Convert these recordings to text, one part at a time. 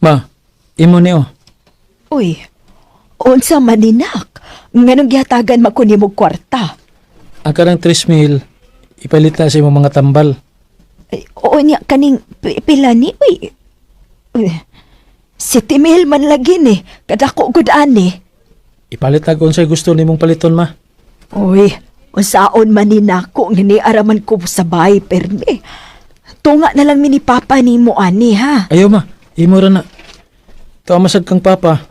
Ma, imo ni oh. Uy, unsa man ni nak? Nganong gihatagan man ko nimo kwarta? Ang kanang 3 mil, ipalit na sa imong mga tambal. Ay, oo niya kaning pila ni uy. Uy, 7 mil man lagi ni. Kadako gud ani. Ipalit na kung sa'y gusto nimong paliton, ma. Uy, unsaon man ni nako nga ni araman ko sa bahay perme. Tunga na lang mi ni papa nimo ani ha. Ayaw, ma. Imo ra na. Tawa masad kang papa.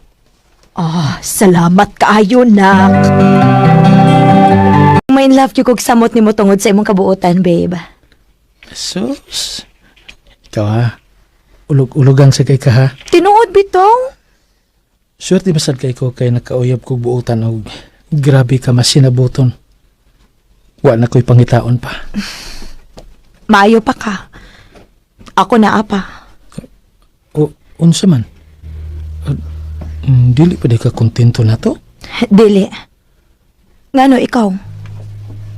Ah, salamat kaayo nak. Main love yung kog samot nimo tungod sa imong kabuotan, babe. Sus. Ikaw ha. Ulog-ulogang sa kay ka ha. Tinuod bitong? Swerte masad kay ko kay nakauyab kog buotan og grabe ka masinabuton. Wa na ko'y pangitaon pa. Maayo pa ka. Ako na apa. O, unsa man? Dili pa di ka kontento na to? Dili. Ngano ikaw?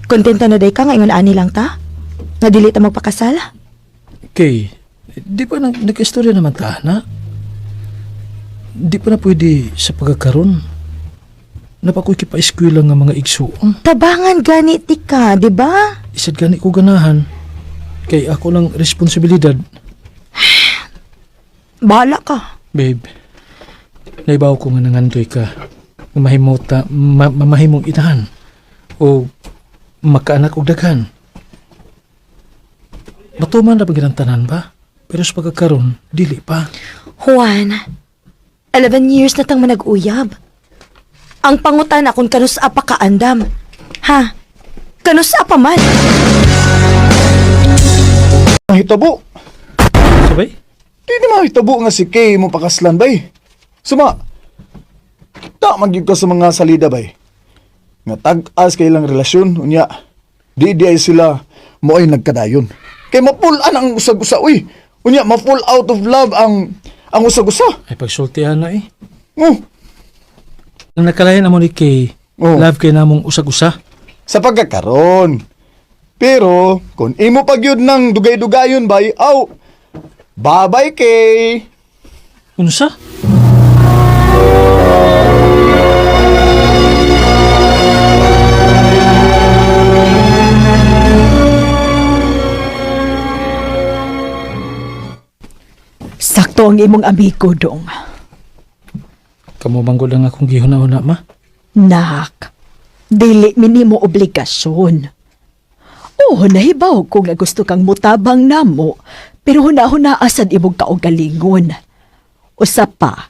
Kontento na day ka nga ingon ani lang ta? Nga dili ta magpakasal? Kay, di pa nagka-istorya naman ta, na? Di pa na pwede sa pagkakaroon. Napakoy kipa-eskwela nga mga igsuon. Tabangan gani ti ka, di ba? Isad gani ko ganahan. Kay ako lang responsibilidad. Bahala ka. Babe, naibaw ko nga nangandoy ka. Nga mahimo ta, mamahimong inahan. O makaanak og daghan. Matuman na ba tanan ba? Pero sa pagkakaroon, dili pa. Juan, 11 years na tang manag-uyab. Ang pangutan akong kanus apa kaandam. Ha? Kanus apa man? Mahitabo. Sabay? Di na mahitabo nga si Kay mo pakaslan bay. Suma, ta magyud ka sa mga salida bay. Nga tag-as kay ilang relasyon, unya, di di ay sila mo ay nagkadayon. Kay mapul-an ang usag-usa, uy. Unya, ma-fall out of love ang usag-usa. Ay pagsultihan na eh. Oh, Ang nakalayan amo ni Kay, Oh. love kay namong usag-usa. Sa pagkakaron. Pero, kung imo pagyud ng dugay-dugayon bay, aw, bye-bye Kay. Unsa? Sakto ang imong amigo dong. Kamo manggod ang akong gihuna-huna, ma. Nak, dili minimo obligasyon. Oo, nahibaw ko nga gusto kang mutabang namo, pero huna-huna asad imong kaugalingon. Usa pa,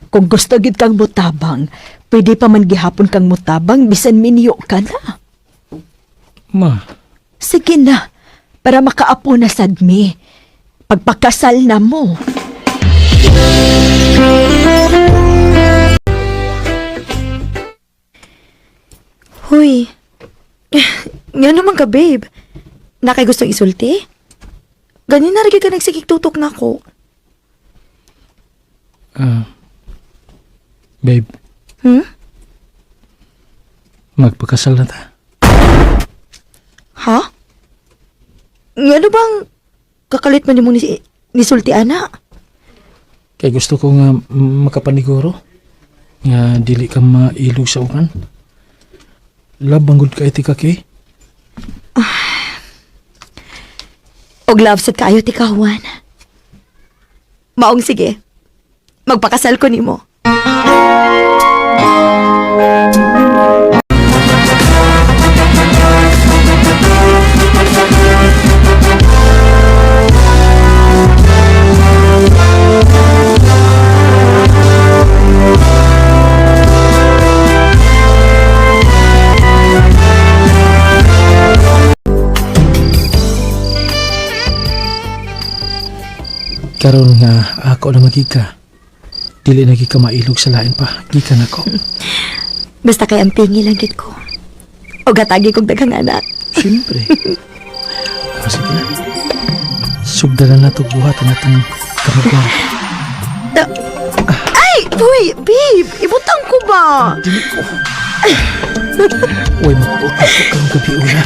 kung gusto gid kang mutabang, pwede pa man gihapon kang mutabang bisan minyo ka na. Ma, Sige na, para makaapo na sad mi. Pagpakasal na mo. Huy. Nga naman ka, babe. Nakay gustong isulti? Ganin na rin ka nagsigig tutok na ko. ah, babe, magpakasal na ta. Ha? Nga ano bang kakalit man yung nisulti, ana? Kay gusto ko nga makapaniguro. Nga dili ka mailog sa ukan. Love, manggod ka iti ka, Kay. Og love sad kaayo ti ka, Juan. Maong sige. Magpakasal ko nimo. Karon nga ako na magika. Dili na gid ka mailog sa lain pa. Gikan ako. Basta kay ang pingi lang gid ko. Og hatagi kog daghang anak. Siyempre. Ah, sige na. Sugdalan na to buhatan na itong kamugwang. Ay, uy, babe, ibutang ko ba? Dili ko. Uy, magbuot ako karong gabi una.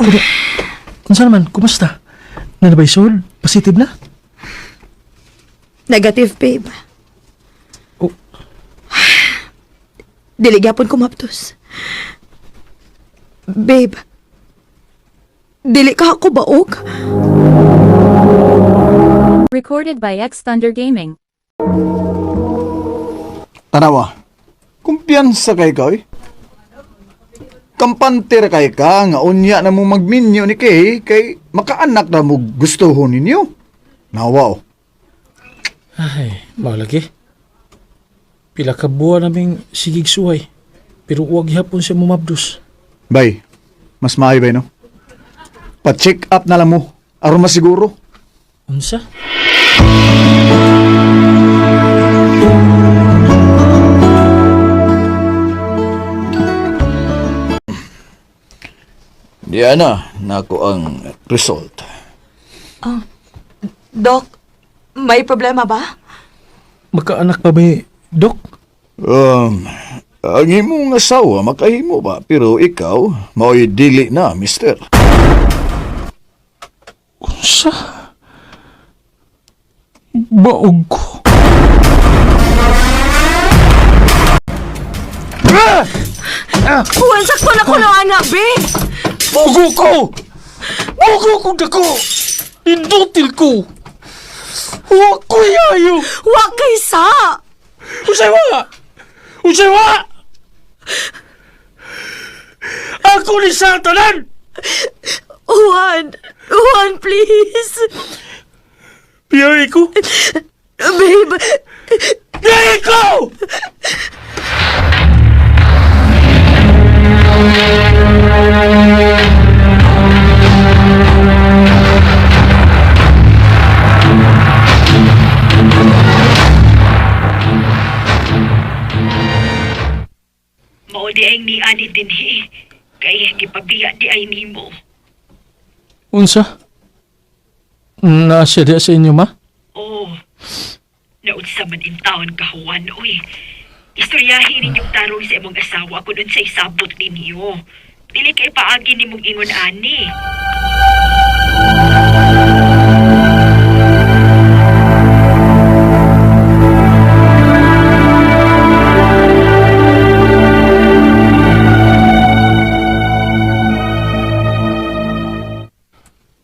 Pero, unsa naman, kumusta? Nanabay sol? Positive na? Negative, babe. Oh. Dili gyapon ko maptos. Babe, dili ka ako baog. Recorded by X Thunder Gaming. Tanawa, kumpiyansa kay ka, eh. Kampante ra kay ka nga unya na mo magminyo ni Kay kay makaanak na mo gustuhon ninyo. Nawa oh. Ay, malagi. Pila ka buwan naming sigig suway. Pero huwag gihapon siya mumabdos. Bay, mas maayo bay no? Pa-check up na lang mo aron masiguro. Unsa? Diana, nako ang result. Doc, may problema ba? Magkaanak pa ba eh, Dok? Ang imong asawa makahimo ba pero ikaw mao'y dili na, mister. Unsa? Baog ko. Juan, sakto na ko ng anak, babe! Bugo ko! Bugo ko dako! Indutil ko! Wa ko yayo! Wa kay sa! Unsay wa? Unsay wa? Ako ni Satanan! Juan! Juan, please! Biyay ko! Babe, Biyay ko! Mao di ay ni ani dinhi. Kay gipabiya di ay nimo. Unsa? Naa siya diya sa inyo, ma? Oh. Naunsa man in taon ka Juan, uy. Istoryahin ninyong tarong sa imong asawa kung unsay sabot ninyo. Dili kay paagi nimong ingon ani.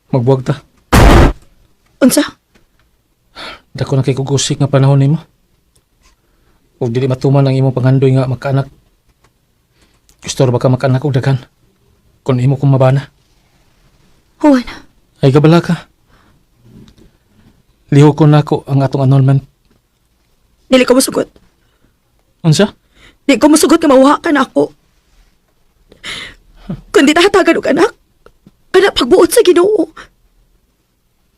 Magbuwag ta. Unsa? Dako na kay kugusik nga panahon nimo. Ug dili matuman ang imong panghandoy nga magkaanak. Gusto ra ba ka magkaanak og daghan? Kun imo kong mabana. Juan, Ay gabala ka. Lihokon nako ang atong annulment. dili ko musugot. Unsa? Di ko musugot nga mawha ka na ako. Kundi tahatagan og anak, kana pagbuot sa Ginoo.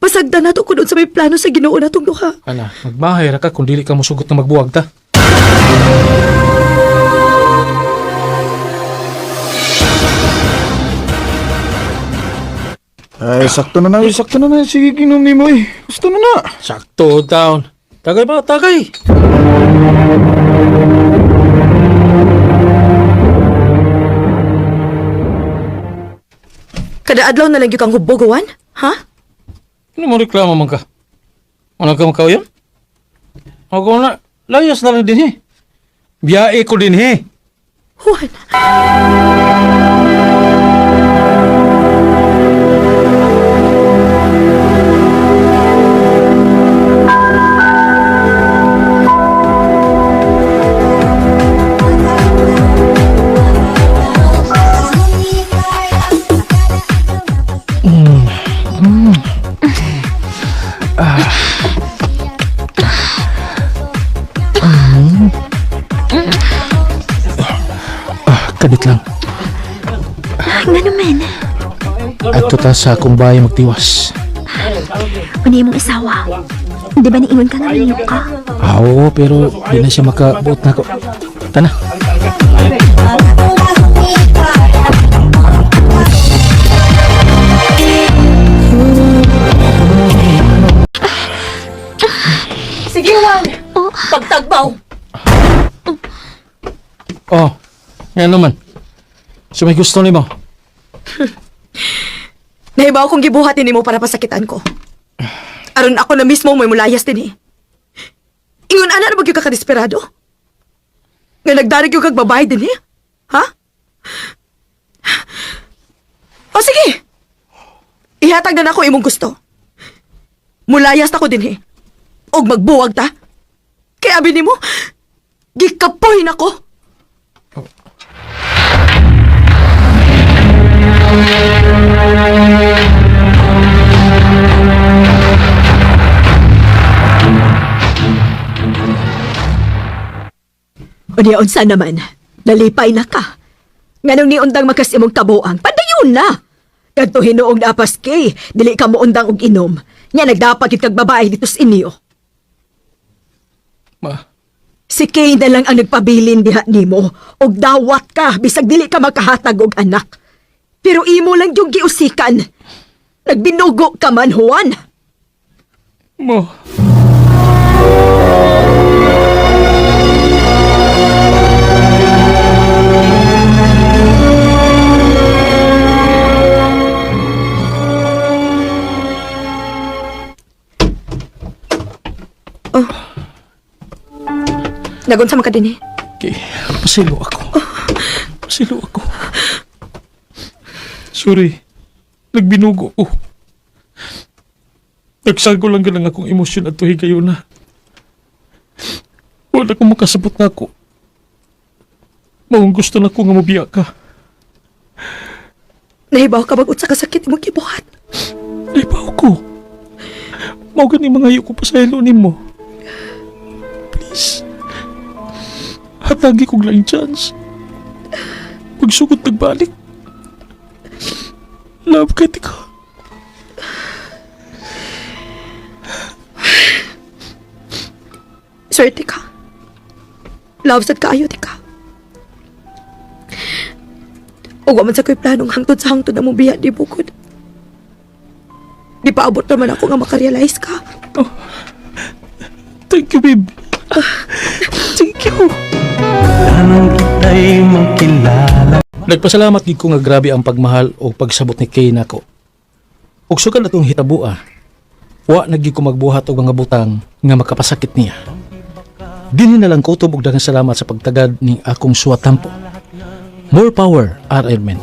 Pasagdan nato kun unsa may plano sa Ginoo natong duha. Ana, magmahay ra ka kung dili ka mosugot na magbuwag ta. Ay, sakto na na, sakto na na. Sige, ginom nimo eh. Gusto na na. Sakto down. Tagay ba? Tagay! Kada adlaw na lang gyud kang hubog, Juan. Ha? Ano mo reklamo man ka? Wala ka makauyan? Ako na, layas na lang din eh. Biyae ko din eh. Juan. Ah, kadit lang. Nga naman, Adto ta sa akong bahay magtiwas. ano imong asawa? Di ba niingon ka nga minyo ka? Ah, oo, pero di na siya makabuot na ako. Tana. Sige, Juan. Pagtagbaw. Oh, nga naman. So may gusto nimo. Nahibaw kong gibuhat nimo para pasakitan ko. Aron ako na mismo may mulayas dinhi. Ingon ana na ba gyud ka kadesperado? Nga nagdarig yung kag babae dinhi? Ha? O sige. Ihatag na nako imong gusto. Mulayas ta ko dinhi. Og magbuwag ta. Kay abi nimo, gikapoy nako. Unya unsa naman, nalipay na ka. Nganong niundang makas imong kabuang, padayon na. Kadto hinuong naapas kay, dili ka moundang og inom. Nya nagdapat gyud kag babae dito sa inyo. Ma, Si Kay na lang ang nagpabilin diha nimo og dawat ka bisag dili ka makahatag og anak. Pero imo lang yung giusikan. Nagbinugo ka man, Juan. ma. Nagunsa man ka dinhi. Kay, pasilo ako. Pasilo ako. Sorry. Nagbinugo ko. Nagsago lang galang akong emosyon at tuhi kayo na. Wala akong makasabot na ako. Maong gusto na ko nga mabiya ka. Nahibaw ka bag unsa ka sakit imong gibuhat. Ay, paw ko. Mao gani mga ko pasaylo nimo. Please. Hatagi kog laing chance. Pagsugot nagbalik. Love ka ko. Swerte ka. Love sad kaayo di ka. Ug wa man sa ko'y planong hangtod sa hangtod na mo biya di bukod. Di pa abot naman ako nga makarealize ka. Thank you, babe. Thank you. Nagpasalamat gid ko nga grabe ang pagmahal o pagsabot ni Kay nako. Ug sugad atong hitabua, wa na gid ko magbuhat og mga butang nga makapasakit niya. Dinhi na lang kutob og daghang salamat sa pagtagad ning akong suwatampo. More power, RL men.